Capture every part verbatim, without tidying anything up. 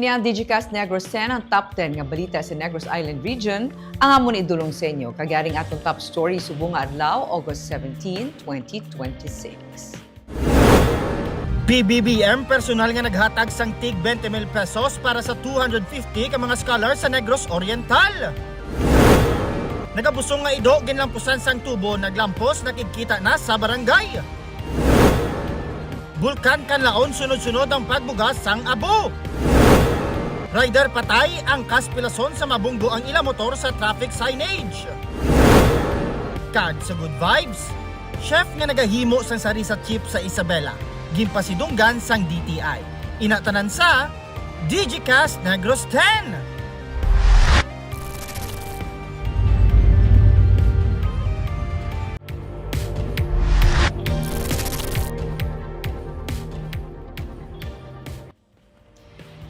Ang Digicast Negros ten, ang top ten nga balita sa Negros Island Region, ang amon idulong sa inyo. Kag yari ang aton top story subong nga adlaw, August seventeen, twenty twenty-six. P B B M personal nga naghatag sang tig twenty mil pesos para sa two hundred fifty ka mga scholar sa Negros Oriental. Nagabusong nga ido ginlampusan sang tubo, naglampos, nakigkita na sa barangay. Bulkan Kanlaon, sunod-sunod ang pagbugas sang abo. Rider patay, angkas pilason sa mabunggo ang ila motor sa traffic signage. Kag sa good vibes, chef nga nagahimo sang sarisa chip sa Isabela, ginpasidunggan sang D T I. Ina tanan sa Digicast Negros ten.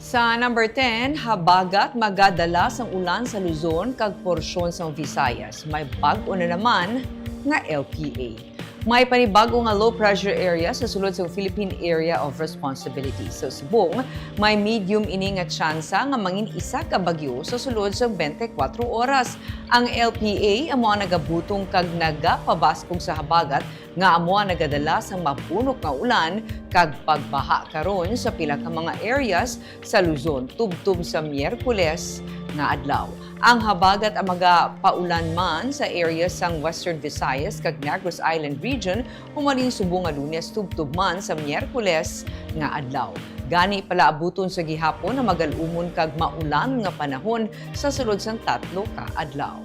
Sa number ten, habagat magadala sang ulan sa Luzon kag porsyon sang Visayas. May bag-o na naman nga L P A. May panibag-o nga low pressure area sa sulod sang Philippine Area of Responsibility. Sa subong, may medium ini nga tsansa nga mangin isa ka bagyo sa sulod sang twenty-four oras. Ang L P A amo ang nagabutong kag nagapabaskog sa habagat nga amo ang nagadala sang mabunok nga ulan kag pagbaha karon sa pila ka mga areas sa Luzon tubtob sa Miyerkules nga adlaw. Ang habagat ang magapaulan man sa areas sang Western Visayas kag Negros Island Region humaling subong nga Lunes tubtob man sa Miyerkules nga adlaw. Gani, palaabuton sa gihapon ang magal-umon kag maulan nga panahon sa sulod sang tatlo ka adlaw.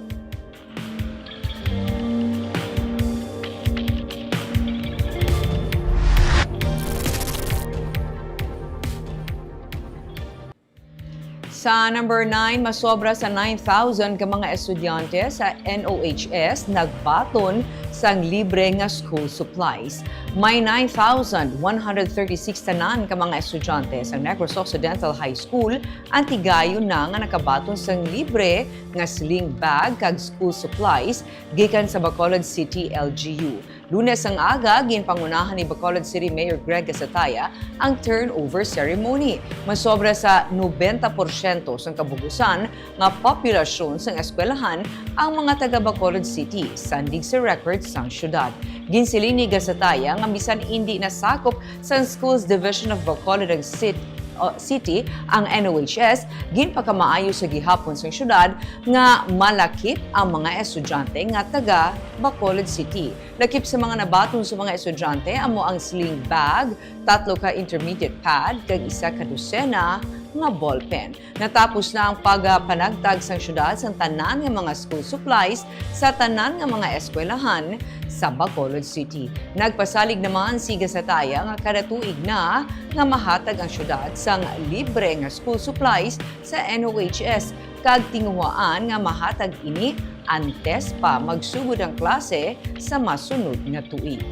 Sa number nine, masobra sa nine thousand ka mga estudyante sa N O H S nagbaton sang libre nga school supplies. May nine thousand one hundred thirty-six tanan ka mga estudyante sa Negros Occidental High School ang tigayon na nga nakabaton sang libre nga sling bag kag school supplies gikan sa Bacolod City L G U. Lunes ang aga, ginpangunahan ni Bacolod City Mayor Greg Gasataya ang turnover ceremony. Masobra sa nobenta porsyento sang kabugusan nga populasyon sang eskwelahan ang mga taga Bacolod City, sandig sa record sang syudad. Ginsiling ni Gasataya nga bisan indi nasakop sang Schools Division of Bacolod ang sit-, uh, City ang N O H S, ginpakamaayo sa gihapon sang syudad nga malakip ang mga estudyante nga taga Bacolod City. Lakip sa mga nabaton sa mga estudyante amo ang sling bag, tatlo ka intermediate pad, kag isa ka dosena nga ballpen. Natapos na ang pagpanagtag sang syudad sang tanan nga mga school supplies sa tanan nga mga eskwelahan sa Bacolod City. Nagpasalig naman si Gasataya nga kada tuig na nga mahatag ang syudad sang libre nga school supplies sa N O H S, kag tinguhaan nga mahatag ini antes pa magsugod ang klase sa masunod nga tuig.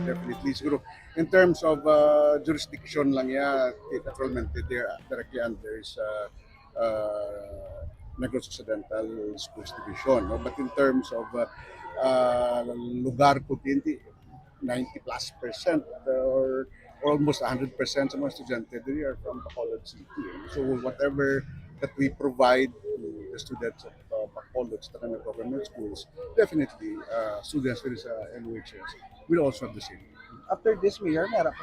Definitely, siguro, in terms of, uh, jurisdiction lang ya, it naturalmente, they're directly under sa, uh, Negros Occidental Schools Division, no? But in terms of, uh, uh, lugar, kundi ninety plus percent or, or almost a hundred percent sa mga estudyante diri are from Bacolod City. So whatever that we provide to the students of, uh, Bacolod, sa tanan nga government schools, definitely, uh, students diri sa N O H S will also have the same. After this, Mayor, meron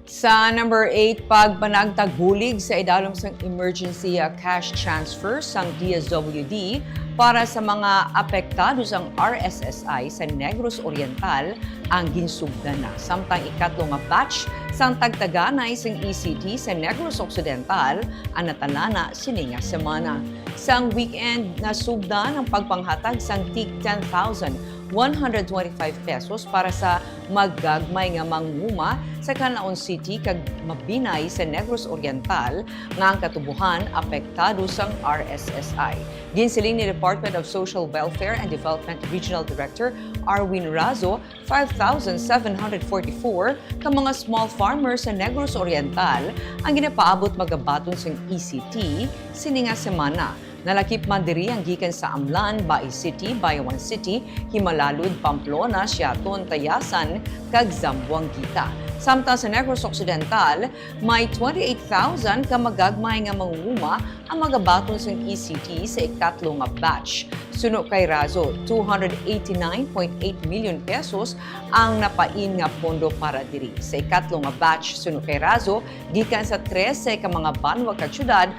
Sa number eight, pagpanagtag bulig sa idalom sang emergency, ah, cash transfer sang D S W D para sa mga apektado sang R S S I sa Negros Oriental ang ginsugdan na. Samtang ikatlo nga batch sang tagtaganay sang E C T sa Negros Occidental ang natalana sini nga semana. Sang weekend, nasugdan ang pagpanghatag sang tig ten thousand one hundred twenty-five pesos para sa magagmay nga manguma sa Canlaon City kag Mabinay sa Negros Oriental nga ang katubuhan apektado sang R S S I. Ginsiling ni Department of Social Welfare and Development Regional Director Arwin Razo, five thousand seven hundred forty-four ka mga small farmers sa Negros Oriental ang ginapaabot magabaton sang E C T sini nga semana. Nalakip man diri ang gikan sa Amlan, Bai City, Bayawan City, Himalalud, Pamplona, Siaton, Tayasan, kag Zamboanguita. Samtang sa Negros Occidental, may twenty-eight thousand ka magagmay nga mangunguma ang magabaton sang E C T sa ikatlo nga batch. Suno kay Razo, two hundred eighty-nine point eight million pesos ang napain nga pondo para diri. Sa ikatlo nga batch, suno kay Razo, gikan sa trese ka mga banwa kag syudad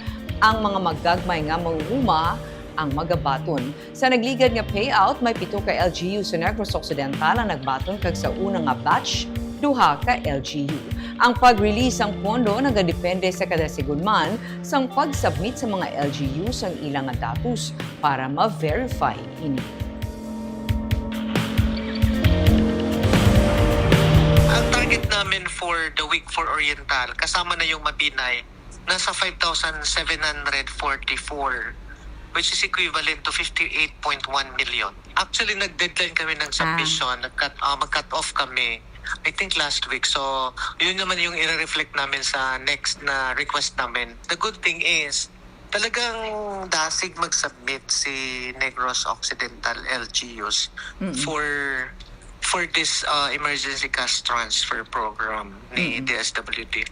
ang mga magagmay nga mangunguma ang magabaton. Sa nagligad nga payout, may pito ka L G U sa Negros Occidental ang nagbaton, kag sa una nga batch, duha ka L G U. Ang pag-release sang pondo nagadepende sa kada sigon man sang pag-submit sa mga L G U sang ila nga datos para ma-verify ini. Ang target namin for the week for Oriental, kasama na yung Mabinay, nasa five thousand seven hundred forty-four, which is equivalent to fifty-eight point one million. Actually, nag-deadline kami ng submission, nag-cut, ah, mag-cut off kami, I think last week. So, yun naman yung i-reflect namin sa next na request namin. The good thing is, talagang dasig mag-submit si Negros Occidental L G Us for for this uh, emergency cash transfer program ni D S W D.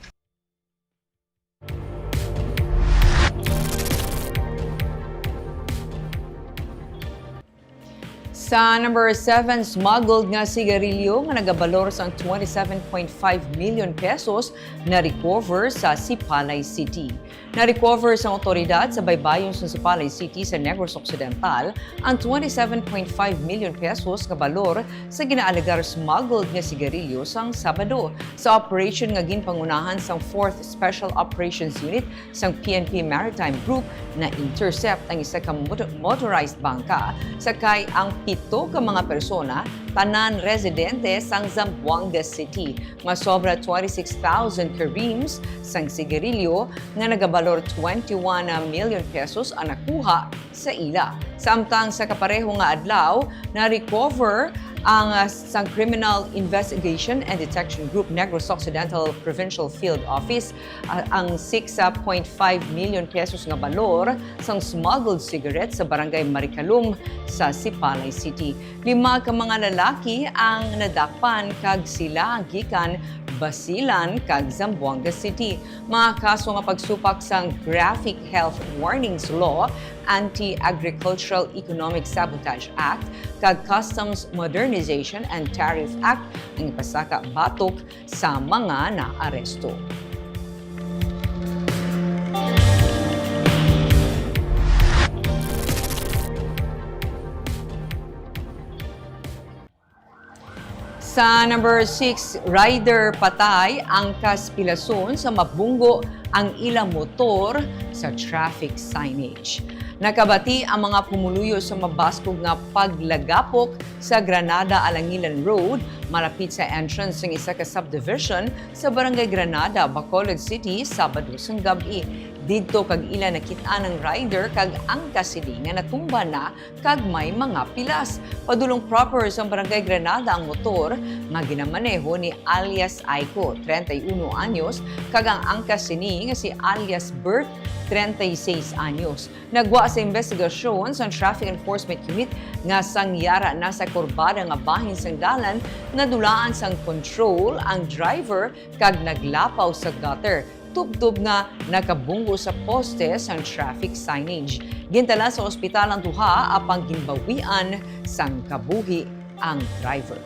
Sa number seven, smuggled nga sigarilyo nga nagabalor sang twenty-seven point five million pesos na-recover sa Sipalay City. Na-recover sang awtoridad sa baybayon sang Sipalay City sa Negros Occidental ang twenty-seven point five million pesos nga balor sa ginaalegar smuggled nga sigarilyo sang Sabado. Sa operation nga ginpangunahan sang Fourth Special Operations Unit sang P N P Maritime Group, na-intercept ang isa ka moto-, motorized bangka, sakay ang pito ka mga persona, tanan residente sang Zamboanga City. Masobra twenty-six thousand ka reams sang sigarilyo nga nagabalor twenty-one million pesos ang nakuha sa ila. Samtang sa kapareho nga adlaw, na-recover ang, ah, sang Criminal Investigation and Detection Group Negros Occidental Provincial Field Office, ah, ang six point five million pesos nga balor sang smuggled cigarettes sa Barangay Maricalum sa Sipalay City. Lima ka mga lalaki ang nadakpan kag sila gikan Basilan kag Zamboanga City. Mga kaso nga pagsupak sang Graphic Health Warnings Law, Anti-Agricultural Economic Sabotage Act, kag Customs Modernization and Tariff Act ang ipasaka batok sa mga naaresto. Sa number six, rider patay, angkas pilason sa mabunggo ang ila motor sa traffic signage. Nakabati ang mga pumuluyo sa mabaskog nga paglagapok sa Granada Alangilan Road, malapit sa entrance sang isa ka subdivision sa Barangay Granada, Bacolod City, Sabado sang gab-i. Didto kag ila nakit-an ang rider kag angkas sini nga natumba na kag may mga pilas. Padulong proper sang Barangay Granada ang motor nga ginamaneho ni alias Aiko, treinta y uno anyos, kag ang angkas sini nga si alias Bert, treinta y seis anyos. Nagwa sa imbestigasyon sang Traffic Enforcement Unit nga sang yara na sa kurbada nga bahin sang dalan, nadulaan sang control ang driver kag naglapaw sa gutter, tubtob nga nakabunggo sa poste sang traffic signage. Gindala sa ospital ang duha, apang ginbawian sang kabuhi ang driver.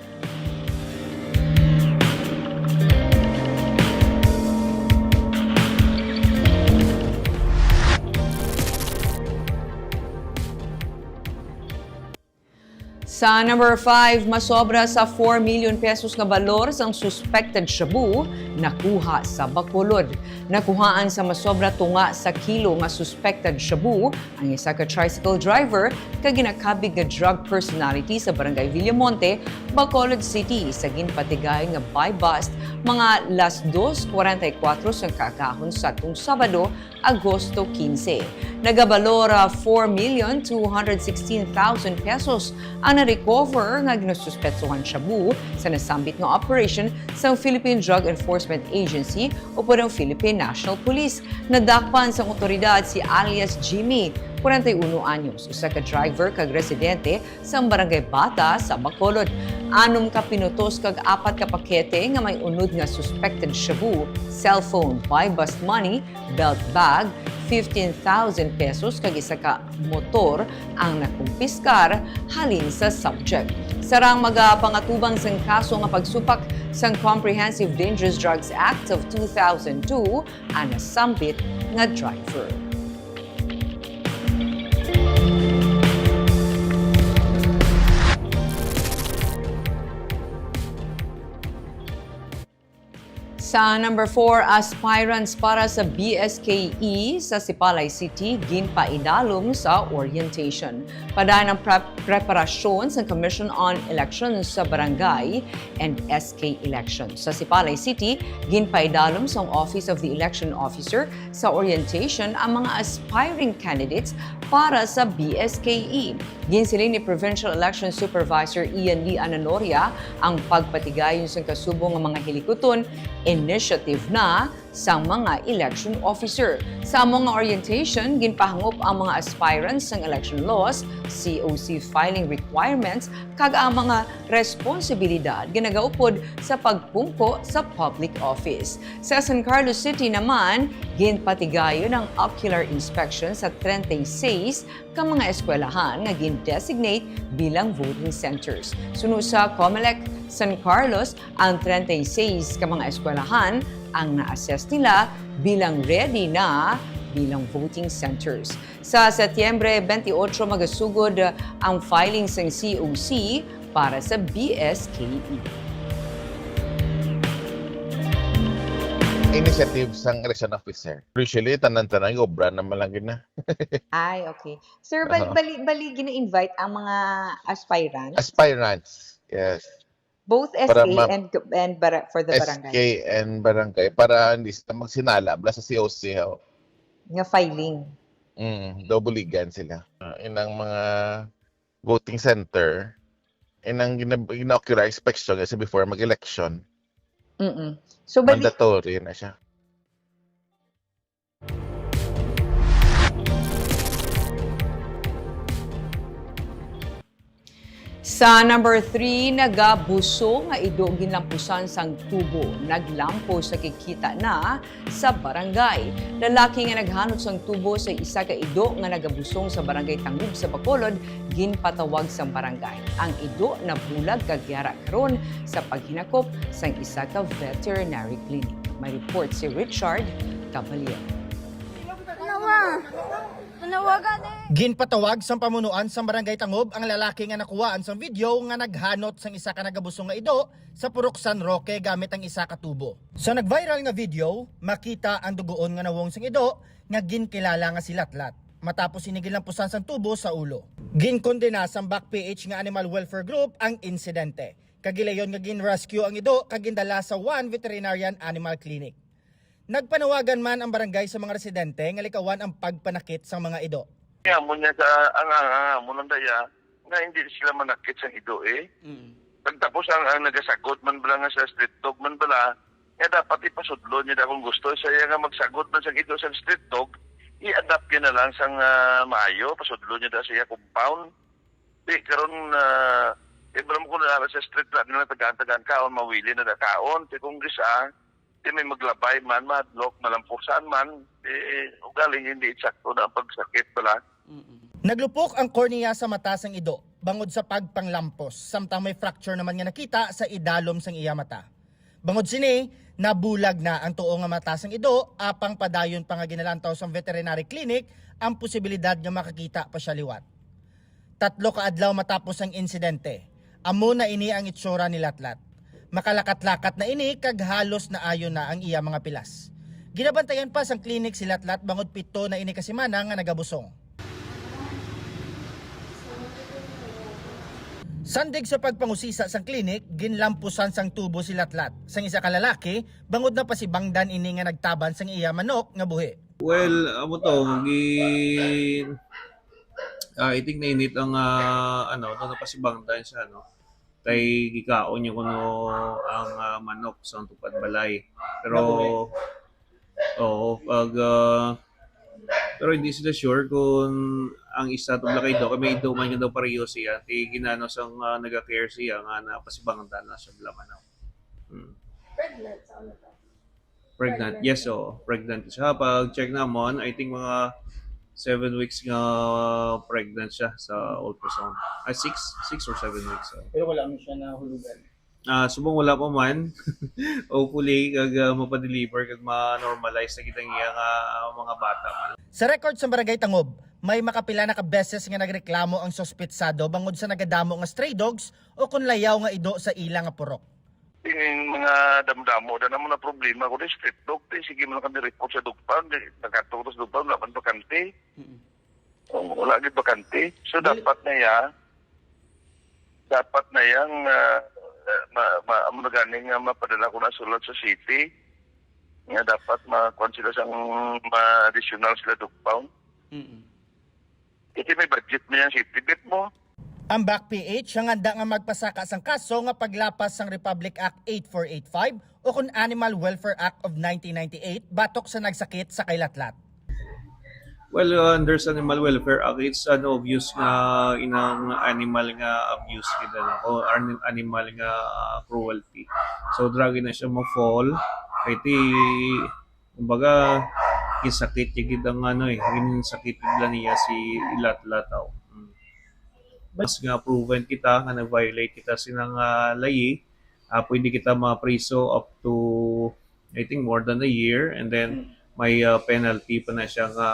Sa number five, masobra sa four million pesos nga balor sang suspected shabu nakuha sa Bacolod. Nakuhaan sa masobra tunga sa kilo nga suspected shabu ang isa ka tricycle driver kag ginakabig nga drug personality sa Barangay Villamonte, Bacolod City, sa ginpatigayon nga buy-bust mga las dos cuarenta y cuatro sang kaagahon sadtong Sabado, Agosto quince. Nagabalor, ah, four million two hundred sixteen thousand pesos ang na-recover nga ginasuspetuhan shabu sa nasambit nga operation sang Philippine Drug Enforcement Agency o pwedeng Philippine National Police. Nadakpan sang otoridad si alias Jimmy, kwarenta y uno anyos, usa ka driver kag residente sa Barangay Bata sa Bacolod. Anom ka pinutos kag apat ka pakete nga may unod nga suspected shabu, cellphone, buy-bust money, belt bag, fifteen thousand pesos kag isa ka motor ang nakumpiskar halin sa subject. Sarang magapangatubang sang kaso nga pagsupak sang Comprehensive Dangerous Drugs Act of two thousand two ang nasambit nga driver. Sa number four, aspirants para sa B S K E sa Sipalay City ginpaidalom sa orientation. Padayon ang prep-, preparasyon sa Commission on Elections sa Barangay and S K Elections. Sa Sipalay City, ginpaidalom sang Office of the Election Officer sa orientation ang mga aspiring candidates para sa B S K E. Ginsiling ni Provincial Election Supervisor Ian Lee Ananoria ang pagpatigayon sang kasubo nga mga hilikuton, initiative na sang mga election officer. Sa amo nga orientation, ginpahangop ang mga aspirants sang election laws, C O C filing requirements, kag ang mga responsibilidad nga nagaupod sa pagpungko sa public office. Sa San Carlos City naman, ginpatigayon ang ocular inspection sa treinta y seis ka mga eskwelahan nga gin-designate bilang voting centers. Suno sa Comelec San Carlos, ang treinta y seis ka mga eskwelahan ang na-assess nila bilang ready na bilang voting centers. Sa Setyembre twenty-eight, magasugod ang filing sang C O C para sa B S K E. Initiative sang election officer. Usually, tanan-tanan, obra naman lang yun na. Ay, okay. Sir, bal- Aha. bali, bali gina-invite ang mga aspirants? Aspirants, yes. Both Para S K ma- and, and bara- for the S K barangay? and barangay para hindi sila magsinala bala sa C O C, ho. Nga filing. Mm, double ligan sila. Ah, inang mga voting center, inang gina- inocular inspection kasi before mag-election, Mm-mm. So, bali, mandatory na siya. Sa number three, nagabusong nga ido ginlampusan sang tubo. Naglampos sa kikita na sa barangay. Lalaki nga naghanot sang tubo sa isa ka ido nga nagabusong sa barangay Tangub sa Bacolod, ginpatawag sang barangay. Ang ido nabulag kag yara karon sa paghinakop sang isa ka veterinary clinic. May report si Richard Caballero. Nawa. Nanawagan eh. Ginpatawag sang pamunuan sang Barangay Tangub ang lalaki nga nakuhaan sang video nga naghanot sang isa ka nagabusong nga ido sa Purok San Roque gamit ang isa ka tubo. Sa nag-viral nga video, makita ang dugoon nga nawong sang ido nga ginkilala nga si Latlat, matapos ini ginlampusan sang tubo sa ulo. Ginkondena sang Bac P H nga Animal Welfare Group ang insidente, kag gilayon nga gin-rescue ang ido kag gindala sa One Veterinarian Animal Clinic. Nagpanawagan man ang barangay sa mga residente nga likawan ang pagpanakit sang mga ido. Amo niya sa ang ang ang amo lang daya nga hindi sila manakit sang ido eh. Pagtapos ang ang nagasagod man bala nga sa street dog man bala nga dapat ipasudlo niya da kung gusto sa iya nga magsagod man sang ido sang street dog, i-adapt niya na lang sang ah, maayo, pasudlo niya da sa iya compound. Di karon ah, di ba mo kung naa sa street lang nila tagaan-tagaan kaon, mawili na da kaon. Kay kung gis-a, di may maglabay man, mahadlok, malampusan man, di ugaling hindi eksakto na ang pagsakit bala. Naglupok ang kornea sa mata sang ido bangod sa pagpanglampos, samtang may fracture naman nga nakita sa idalom sang iya mata. Bangod sini, nabulag na ang tuo nga mata sang ido, apang padayon pa nga ginalantaw sang veterinary clinic ang posibilidad nga makakita pa sia liwat. Tatlo ka adlaw matapos ang insidente, amo na ini ang itsura ni Latlat. Makalakat-lakat na ini kag halos naayo na ang iya mga pilas. Ginabantayan pa sang klinik si Latlat bangod pito na ini ka semana nga nagabusong. Sandig sa pagpangusisa sang klinik, ginlampusan sang tubo si Latlat sang isa ka lalaki bangod napasibangdan ini nga nagtaban sang iya manok nga buhi. Well, amo to, gi ah, I think nainit ang ah, ano, no, napasibangdan siya, no. Kay gikaon niya kuno ang ah, manok sa tupad balay. Pero oo, pag ah, Pero hindi sila sure kung ang isa tubla kay Doc, may ido man nga daw pareho siya. Ti ginano sang, ah, naga-care siya nga napasibangan na siya bala man. Hmm. Pregnant sa ano to? Pregnant. Pregnant. Yes, oo. Pregnant siya. Pag check namon, I think mga seven weeks nga pregnant siya sa ultrasound. Ah, six, six or seven weeks. So. Pero wala mo siya nahulugan. Ah, subong wala pa man. Hopefully, kag, ah, mapadeliver, kag ma-normalize na kita niya nga mga bata man. Sa record sa Barangay Tangob, may makapila na ka beses nga nagreklamo ang suspetsado bangod sa nagadamo nga stray dogs o kon layaw nga ido sa ila nga purok. Ining mga damdamo, da naman na problema ko, di street dog, di, sige man kami report sa dog pound, di, nagkatulog sa dog pound, wala man bakante. Mm. Oh, wala gid bakante. So, Dili- dapat na ya, dapat na yang, ah, ma, ma, amo na gani nga mapadala ko na sulat sa city. Nga dapat ma, kuwan sila sang ma-additional sila dog pound. Mm-mm. Kasi may budget na yang city bet mo. Ang BACPH hanganda nga magpasaka sang kaso nga paglapas sang Republic Act eight four eight five o kon Animal Welfare Act of nineteen ninety-eight batok sa nagsakit sa kay Latlat. Well, uh, under sa Animal Welfare Act, it's an obvious nga inang animal nga abuse kita na, o an-, animal nga, uh, cruelty. So, dira gid na siya ma-fall. Kay ti, kumbaga, ginsakit niya gid ang ano eh, ginsakit gid lang niya si Latlat, oh. Mm. Mas nga proven kita nga nag-violate kita sinang, ah, layi, ah, pwede kita mapriso up to, I think, more than a year, and then Mm. may, ah, penalty pa na siya nga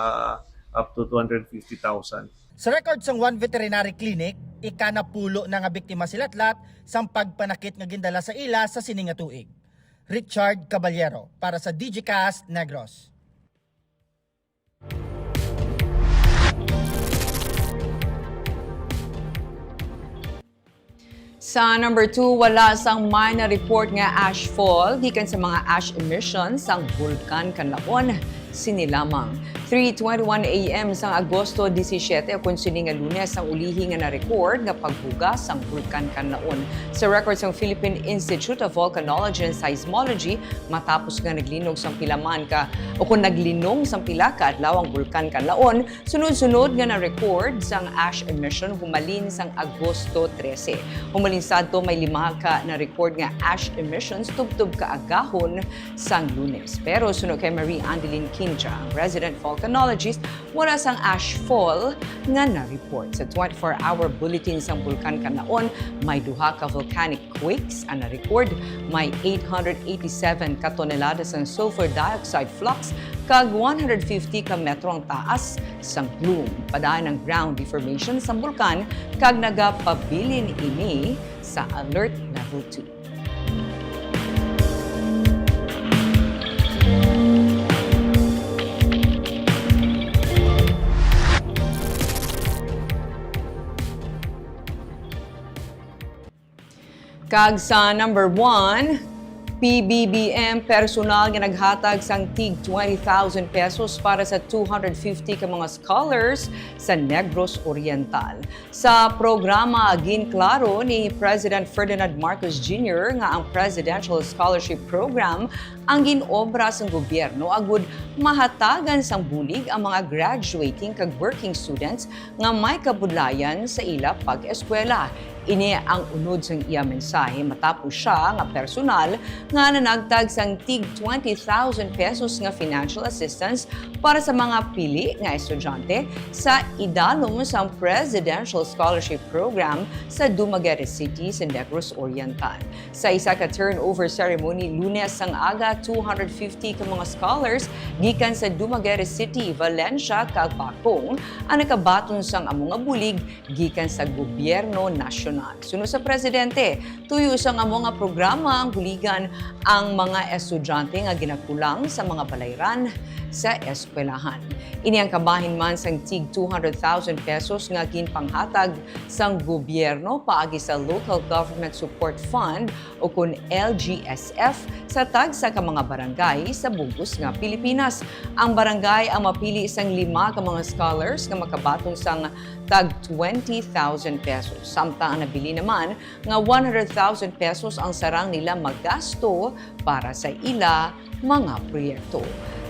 up to two hundred fifty thousand. Sa record sang One Veterinary Clinic, ikanapulo na nga biktima si Latlat sang pagpanakit nga gindala sa ila sa sini nga tuig. Richard Caballero para sa Digicast Negros. Sa number two, wala sang may na-report nga ashfall gikan sa mga ash emissions sang Bulkan Kanlaon. Sini lamang, three twenty-one A M sang Agosto disisiete, ukon sini nga Lunes, ang ulihi nga na-record nga pagbuga sang Bulkan Kanlaon. Sa record sang Philippine Institute of Volcanology and Seismology, matapos nga naglinog sang pila man ka, o kung naglinom sang pila ka adlaw ang Bulkan Kanlaon, sunod-sunod nga na-record sang ash emission humalin sang Agosto trese. Humalin sadto, may lima ka na-record nga ash emissions tubtob kaagahon sang Lunes. Pero suno kay Marie Andeline Quincha, ang resident volcanologist, wala sang ashfall nga na-report. Sa twenty-four hour bulletin sang Bulkan Kanlaon, may duha ka volcanic quakes ang na-record, may eight hundred eighty-seven ka tonelada sang sulfur dioxide flux kag one hundred fifty ka metro ang taas sang plume. Padayon ang ground deformation sang bulkan kag nagapabilin ini sa Alert Level two. Kag sa number one, P B B M personal nga naghatag sang tig twenty thousand pesos para sa two hundred fifty ka mga scholars sa Negros Oriental. Sa programa, ginklaro ni President Ferdinand Marcos Junior nga ang Presidential Scholarship Program ang gin-obra sang gobyerno agud mahatagan sang bulig ang mga graduating kag working students nga may kabudlayan sa ila pag-eskwela. Ini ang unod sang iya mensahe matapos sia nga personal nga nanagtag sang tig twenty thousand pesos nga financial assistance para sa mga pili nga estudyante sa idalom sang Presidential Scholarship Program sa Dumaguete City sa Negros Oriental. Sa isa ka turnover ceremony Lunes sang aga, two hundred fifty ka mga scholars gikan sa Dumaguete City, Valencia, kag Pacong ang nakabaton sang amo nga bulig gikan sa gobyerno nasyonal. Suno sa presidente, tuyo sang amo nga programa ang buligan ang mga estudyante nga ginakulang sa mga balayran sa eskwelahan. Ini ang kabahin man sang tig two hundred thousand pesos nga ginpanghatag sang gobyerno paagi sa Local Government Support Fund o kun L G S F sa tagsa ka mga barangay sa bug-os nga Pilipinas. Ang barangay ang mapili sang lima ka mga scholars nga makabaton sang tag twenty thousand pesos, samtang ang nabilin naman nga one hundred thousand pesos ang sarang nila magasto para sa ila mga proyekto.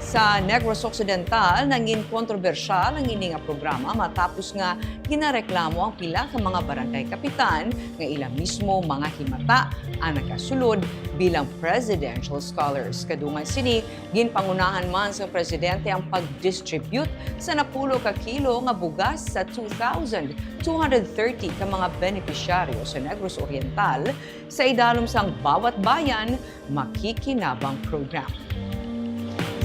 Sa Negros Occidental, nangin kontrobersyal ang ini nga programa matapos nga ginareklamo ang pila ka mga barangay kapitan nga ila mismo mga himata ang nagasulod bilang presidential scholars. Kadungan sini, ginpangunahan man sang presidente ang pag-distribute sa napulo ka kilo nga bugas sa two thousand two hundred thirty ka mga benepisyaryo sa Negros Oriental sa idalom sang Bawat Bayan Makikinabang Program.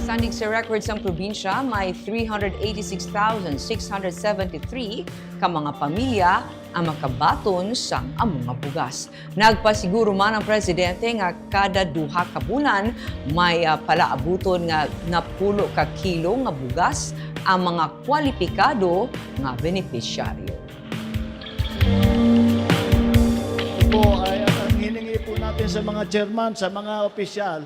Sandig sa record sang probinsya, may three hundred eighty-six thousand six hundred seventy-three ka mga pamilya ang makabaton sang amo nga bugas. Nagpasiguro man ang presidente nga kada duha ka bulan may, ah, palaabuton nga napulo ka kilo nga bugas ang mga kwalipikado nga benepisyaryo. Po ay ang hiningi po natin sa mga chairman, sa mga opisyal,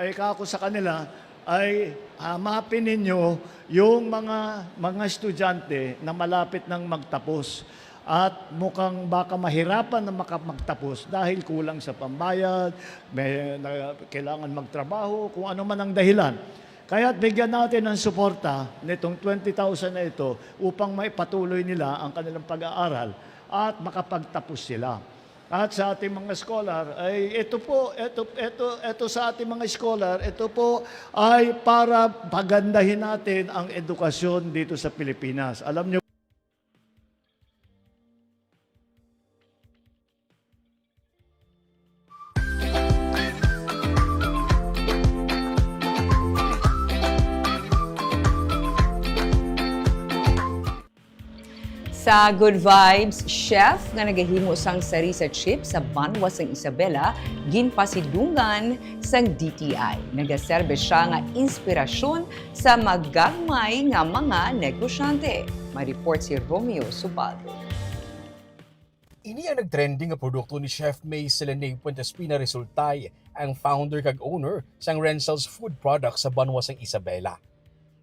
ay kako sa kanila ay, ah, maapin ninyo yung mga mga estudyante na malapit nang magtapos at mukhang baka mahirapan na maka- magtapos dahil kulang sa pambayad, may na, kailangan magtrabaho, kung ano man ang dahilan. Kaya bigyan natin ng suporta nitong twenty thousand na ito upang maipatuloy nila ang kanilang pag-aaral at makapagtapos sila. At sa ating mga scholar, ay ito po, ito, ito, ito sa ating mga scholar, ito po ay para pagandahin natin ang edukasyon dito sa Pilipinas. Alam niyo, Sa Good Vibes, chef nga nagahimo sang sarisa chips sa banwa sang Isabela, ginpasidungan sang D T I. Nagaserbe siya nga inspirasyon sa magagmay nga mga negosyante. May report si Romeo Subaldo. Ini ang nagtrending nga produkto ni Chef May Selene Puentespina Resultay, ang founder kag owner sang Renzel's Food Products sa banwa sang Isabela.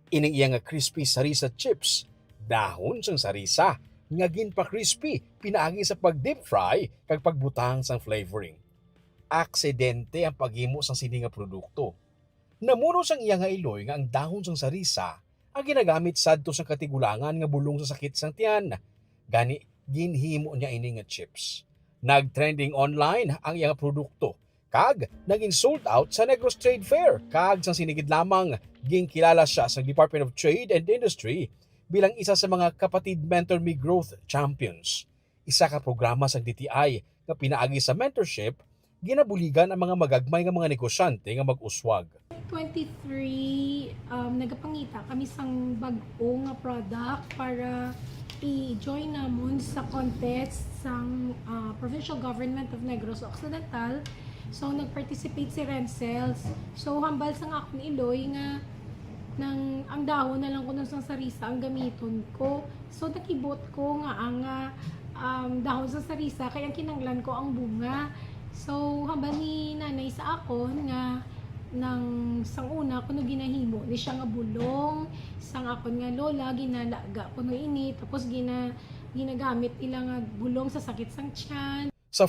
Ining iya nga crispy sarisa chips, dahon sang sarisa nga ginpa-crispy pinaagi sa pag-deep fry kag pagbutang sang flavoring. Aksidente ang paghimo sang sini nga produkto. Namuno sang iya nga iloy nga ang dahon sang sarisa ang ginagamit sadto sang katigulangan nga bulong sa sakit sang tiyan. Gani, ginhimo niya ini nga chips. Nag-trending online ang iya nga produkto kag naging sold out sa Negros Trade Fair, kag sang sinigid lamang ginkilala siya sa Department of Trade and Industry bilang isa sa mga Kapatid Mentor Me Growth Champions, isa ka programa sang D T I nga pinaagi sa mentorship, ginabuligan ang mga magagmay nga mga negosyante nga mag-uswag. Twenty-three, um, nagapangita kami sang bag-o nga product para i-join namon sa contest sang, ah, Provincial Government of Negros Occidental. So, nag-participate si Renzel's. So, hambal sang akon iloy nga nang ang dahon na lang kuno sang sarisa ang gamiton ko. So, nakibot ko nga ang, ah, um, dahon sang sarisa kay ang kinahanglan ko ang bunga. So, hambal ni nanay sa akon nga nang sang una kuno ginahimo ni siya nga bulong, sang akon nga lola ginalaga kuno ini, tapos gina-, ginagamit nila nga bulong sa sakit sang tiyan. Sa